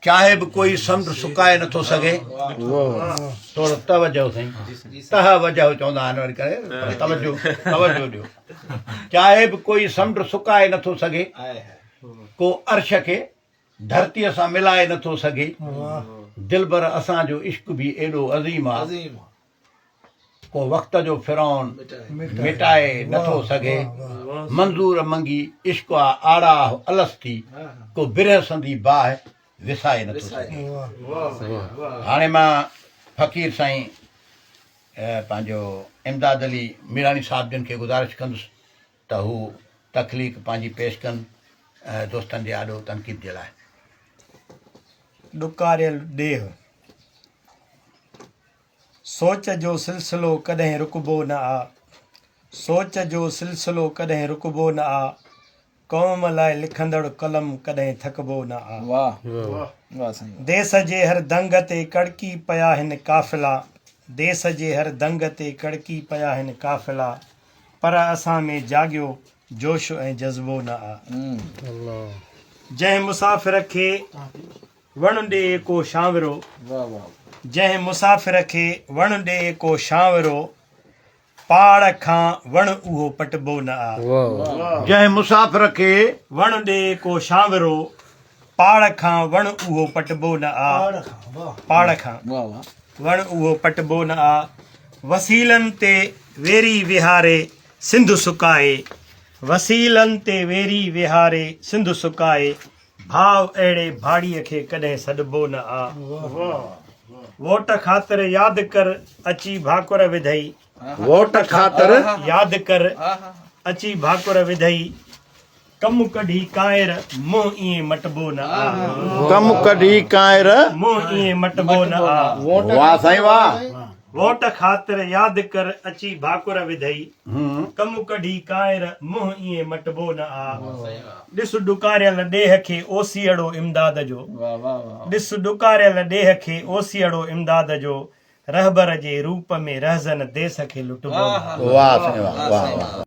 چاهي به ڪوئي سمنڊ سڪائي نٿو سگهي. ٿورو توجه سائين تهه وجه چوندا آهن وري ڪري پر توجه توجه ڏيو. چاهي به ڪوئي سمنڊ سڪائي نٿو سگهي ڪو عرش کي ڌرتيء سان ملائي نٿو سگهي. دلبر اسان جو عشق به ايڏو عظيم آ. ڪو وقت جو فرعون مٽائي نٿو سگهي. منظور منگي عشق آ آڙاهه الستي ڪو برهه سندي باهه وسائي نٿو سگهي. هاڻي مان فقير سائين پنهنجو امداد علي ميراڻي صاحب جن کي گذارش ڪندس ته هو تخليق پنهنجي پيش ڪن دوستن جي آڏو تنقيد جي لاء. ڏڪاريل ڏيهه. سوچ جو سلسلو ڪڏهن رڪبو نه آ. سوچ جو سلسلو ڪڏهن رڪبو نه آ. قوم لاء لکندڙ قلم ڪڏهن ٿڪبو نه آ. ديس جي هر دنگ تي ڪڙڪي پيا هن قافلا ديس جي هر دنگ تي ڪڙڪي پيا هن قافلا پر اسان ۾ جاڳيو جوش ۽ جذبو نه آ. جنهن مسافر کي وڻ ڏي ڪو شانورو. جنهن مسافر کي وڻ ڏي ڪو شانورو، پاڙ کان وڻ اهو پٽبو نه آ. جنهن مسافر کي. وڻ ڏي ڪو شانورو، پاڙ کان وڻ اهو پٽبو نه آ. پاڙ کان وڻ اهو پٽبو نه آ. وسيلن تي ويري ويهاري سنڌ سڪائي، وسيلن تي ويري ويهاري سنڌ سڪائي، ڀاء اهڙي ڀاڙيء کي ڪڏهن سڏبو نه آ. ووٽ خاطر ياد ڪر اچي ڀاڪر وڌئي. ووٽ خاطر. ياد ڪر اچي ڀاڪر وڌئي. ڪم ڪڍي ڪانئر منهن ائين مٽبو نه آ. ڪم ڪڍي ڪانئر. منهن ائين مٽبو نه آ. واه سائين واه. ووٽ خاطر ياد ڪر اچي ڀاڪر وڌئي. ڪم ڪڍي ڪانئر منهن ائين مٽبو نه آ. ڏس ڏڪاريل ڏيهه کي اوسيئڙو امداد جو. ڏس ڏڪاريل ڏيهه کي اوسيئڙو امداد جو. رهبر جي روپ ۾ رهزن ديس کي لٽبو نه آ. واه سائين واه واه واه.